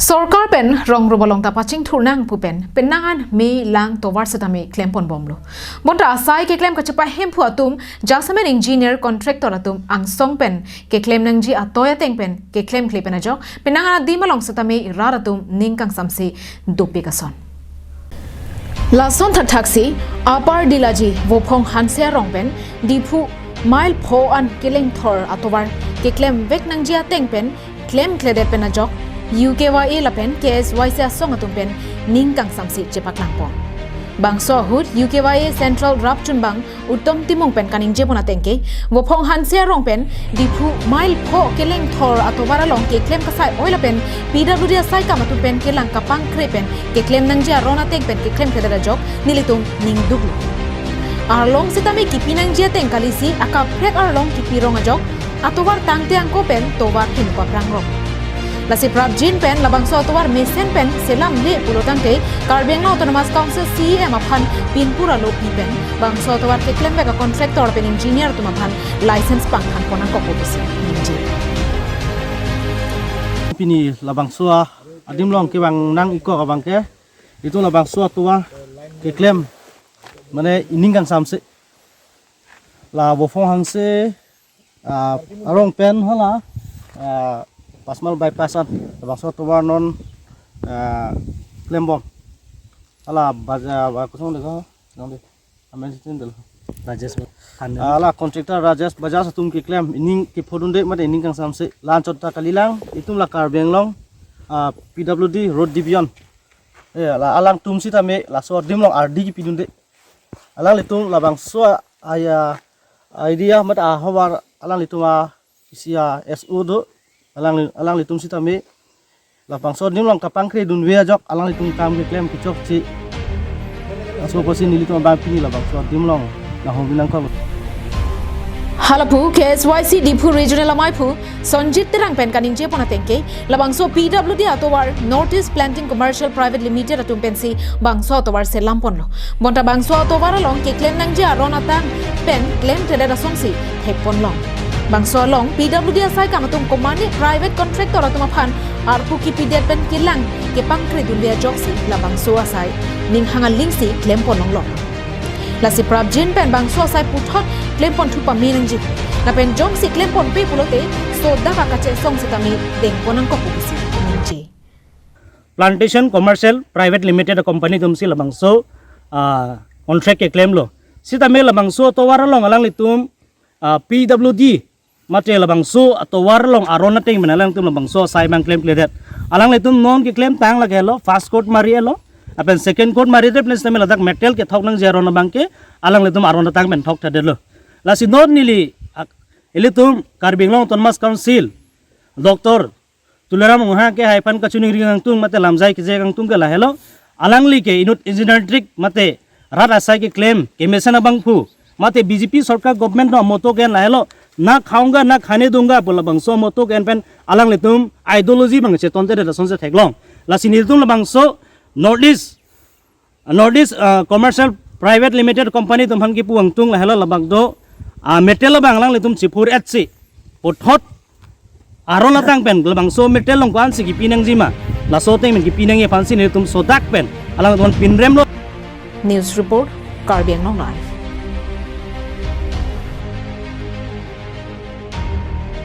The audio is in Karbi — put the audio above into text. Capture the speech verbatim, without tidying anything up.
Sorkar pen rong robolong ta pachingthur nang pu pen penang an me lang tovar setame klempon bomlo. Bonta asai keklem kachepahemphu atum jasemen engineer contractor atum angsong pen keklem nangji atoi ateng pen keklemkle pen ajok penang an adim along setame irat atum ning kangsamse dopik ason. Lason thakthaksi Upper Dilaji Vophong Hanse arong pen Diphu mile pho an kelengthor atovar keklem vek nangji ateng pen klemkledet pen ajok U K Y A lapen K S Y C asong atum pen ning kangsamse chepaklangpon. Bangso ahut U K Y A Central Rapchunbang Uttom Timung pen kaningjepon ateng ke, Vophong Hanse arong pen Diphu mile pho kelengthor atovar along keklem kasai oi lapen P W D asai kam atum pen kelang kapangkre pen keklem nangji aron ateng pen keklemkledet ajok nelitum ning duklo. Arlong setame kipi nangji ateng kalisi akaprek arlong kipi rong ajok atovar tangte angko pen tovar hin paprangrong. Lasi prapjin pen labangso atovar mesen pen selamle pulo tangte Karbi Anglong Autonomous Council C E M aphan pinpura lopi pen bangso atovar keklem vek a contractor pen engineer atum aphan license pangthanpon nangkok pusi ningje. Pini labangso adim along kevang nang ikok abang ke, itum labangso atovar keklem mane ining kangsamse la Vophong Hanse, ah, arong pen hala, ah, Pasmal bypass an labangso atovar non, ah, klembom. Hala baja ba kusong deko, nang de. Amen sitin del. Rajesh Bajaj. Ah, hala contractor Rajesh Bajaj atum keklem ining kephodunde mate ining kangsamse la anchot ta kalilang, itum la Karbi Anglong, ah, P W D road division. Eh, la alangtum setame laso adim along ardi kipidunde. Alanglitum labangso a, aya idea mate ahovar alanglitum a isi a S O do. Alang, alanglitum setame labangso adim along kapangkre dunve ajok alanglitum kam keklem kechokche. Laso apotsi nelitum abang pini labangso adim along nahong binang kok. Hala pu K S Y C Diphu Regional amaiphu Sonjit Terang pen kaningjepon ateng ke, labangso P W D atovar North East Planting Commercial Private Limited atum pensi bangso atovar selamponlo. Bonta bangso atovar along keklem nangji aron atang pen klemkledet asonsi thekponlong. Bangso along P W D asai kam atum komane private contractor atum aphan arpu kipidet pen kelang kepangkre dunde ajoksi labangso asai ning hang alingsi klemponlonglo. Lasi prapjin pen bangso asai puthot klemponthu pame nangji. Lapen jongsi klemponpe pulote sodak akachesong setame dengpon nangkok pusi ningje. Plantation Commercial Private Limited company atumsi labangso, ah, contract keklemlo. Setame labangso atovar along alanglitum, ah, P W D mate labangso atovar along aron ateng pen alangtum labangso asai abang klemkledet. Alanglitum non keklemtang lake lo, first coat mari-etlo. Lapen second coat maridet pen setame ladak metal kethok nangji aron abang ke alanglitum aron atang pen thokthedetlo. Lasi non neli, ak-, ilitum Karbi Anglong Autonomous Council, Doctor Tuliram Ronghang ke hai aphan kachiningri kangtung mate lamjai keje kangtung ke lahelo. Alangli ke inut engineer trik mate rat asai keklem kemesen abangphu mate B J P sorkar government no motto ke-en lahelo. Na khaunga na khane dunga pu labangso motto ke-en pen alanglitum ideology abang chetontedet asonsi theklong. Lasi nelitum labangso North East North East, ah, Commercial Private Limited Company atum aphan kipu kangtung lahelo labang do, ah, metal abang alanglitum chiphur-etsi puthot aron atang pen labangso metal along ko-ansi kipi nangjima, laso ateng pen kipi nangji aphansi nelitum sodak pen alangtum pinremlo. News report, Karbi Anglong Live.